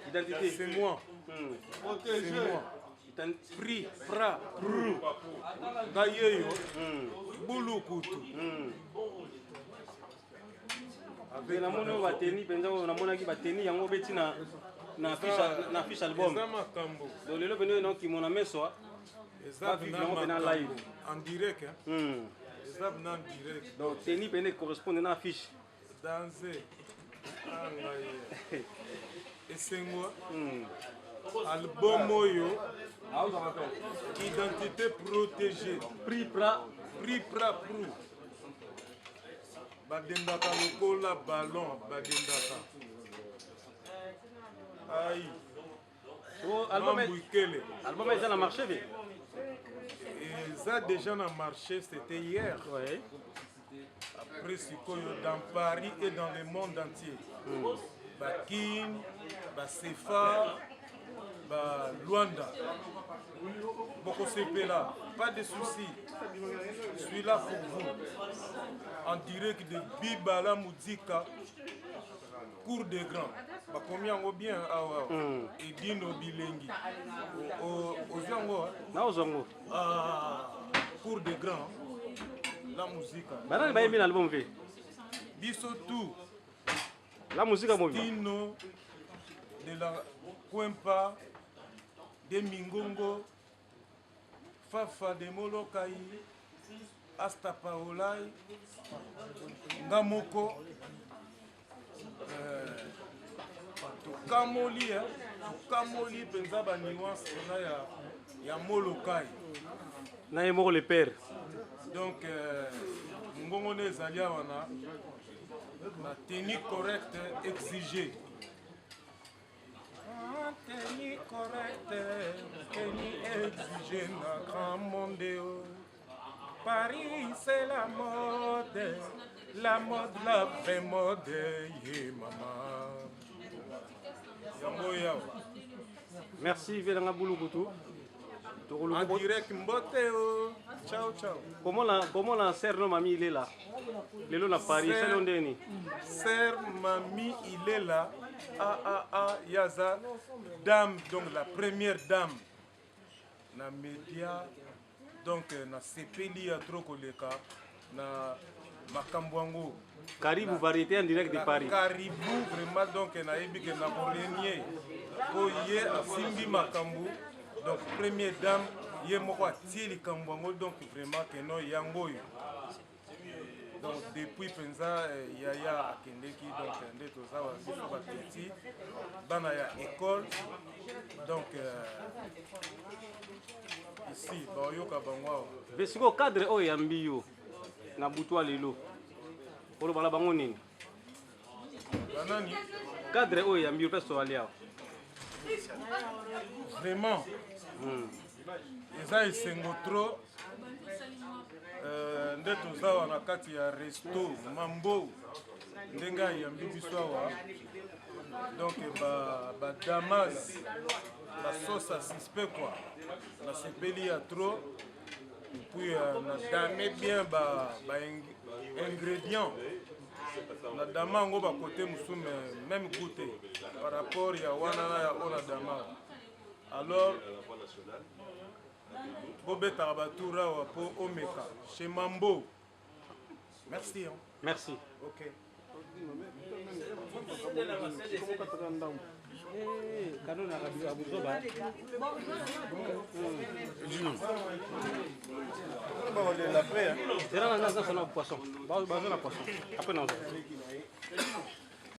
Identité. C'est moi. C'est moi. Pri, pra, pru. Ngai yeyo. Bulukutu. Mpe namoni oyo bateni mpenza, oyo namonaki bateni yango obeti na affiche album. Eza makambo. Donc lelo mpenza oyo naokimona meso. Eza Bavivre yango mpenza live. En direct, hein? Eza mpenza en direct. Donc teni mpenza ecorresponde na affiche. Danse ngai esengo. Album oyo, Identité protégée. Pri pra. Pri pra pru. Badendaka lokola ballon, badendaka ai. So, album Mambuikele. Album eza na marché ve? Eza déjà na marché, c'était hier. Après sikoyo dans Paris et dans le monde entier, bakin, basefa, baluanda bokosepela, pas de souci, je suis là pour vous en direct de Bibala Muzika, cour des grands. Bakomi yango bien awa. Edino Bilengi. Ozwi yango? Naozwa yango. Ah, cour des grands, la musique. Banani bayembi na album ve? Biso tout. La musique mobima. Tino de la Kwempa de Mingongo, Fafa de Molokai, Asta Paolai, nga moko. Tokamoli, tokamoli mpenza banuance mpena ya Molokai. Na ye moko le père. Donc mongongo nde ezali awa na tenue correcte exigée. Ah, tenue correcte, tenue exigée na grand monde, oh. Paris, c'est la mode, la mode, la vraie mode, yeah, maman. Yango yawa. Merci velanga Bulukutu. En direct, mbote o. Ciao, ciao. Comment la sœur no mami ilela lelo na Paris? Esali ndeni? Sœur Mami Ilela, a yaza dame, donc la première dame na média. Donc nasepeli ya trop koleka na makambo yango. Karibu Variété en direct de Na Paris. Karibu vraiment. Donc nayebi ke nakorenie po ye asimbi makambo. Donc première dame ye moko atie likambo yango. Donc vraiment keno yango oyo. Donc depuis mpenza yaya akendeki, donc nde toza biso bapeti bana ya école. Donc ici baoyoka bango awa. Mpe sikoyo cadre oyo eyambi yo na butu ya lelo, oloba na bango nini? Banani? Cadre oyo eyambi yo mpe soali awa. Vraiment, eza esengo trop. Nde toza awa na kati ya resto Mambo, ndenge ayambi biso awa. Donc badamas basosa suspect quoi, nasepeli ya trop. Puis na dame bien ba ingrédient, na dama yango bakote mosusu, mais même goût te par rapport ya wana na ya oyo na dama. Alors bobetaka batour awa mpo omeka chez Mambo. Merci, hein. Merci. Ok. Kanona abuzoba. Bakolela après, hein. Zela na na na poisson, bazo na poisson après na.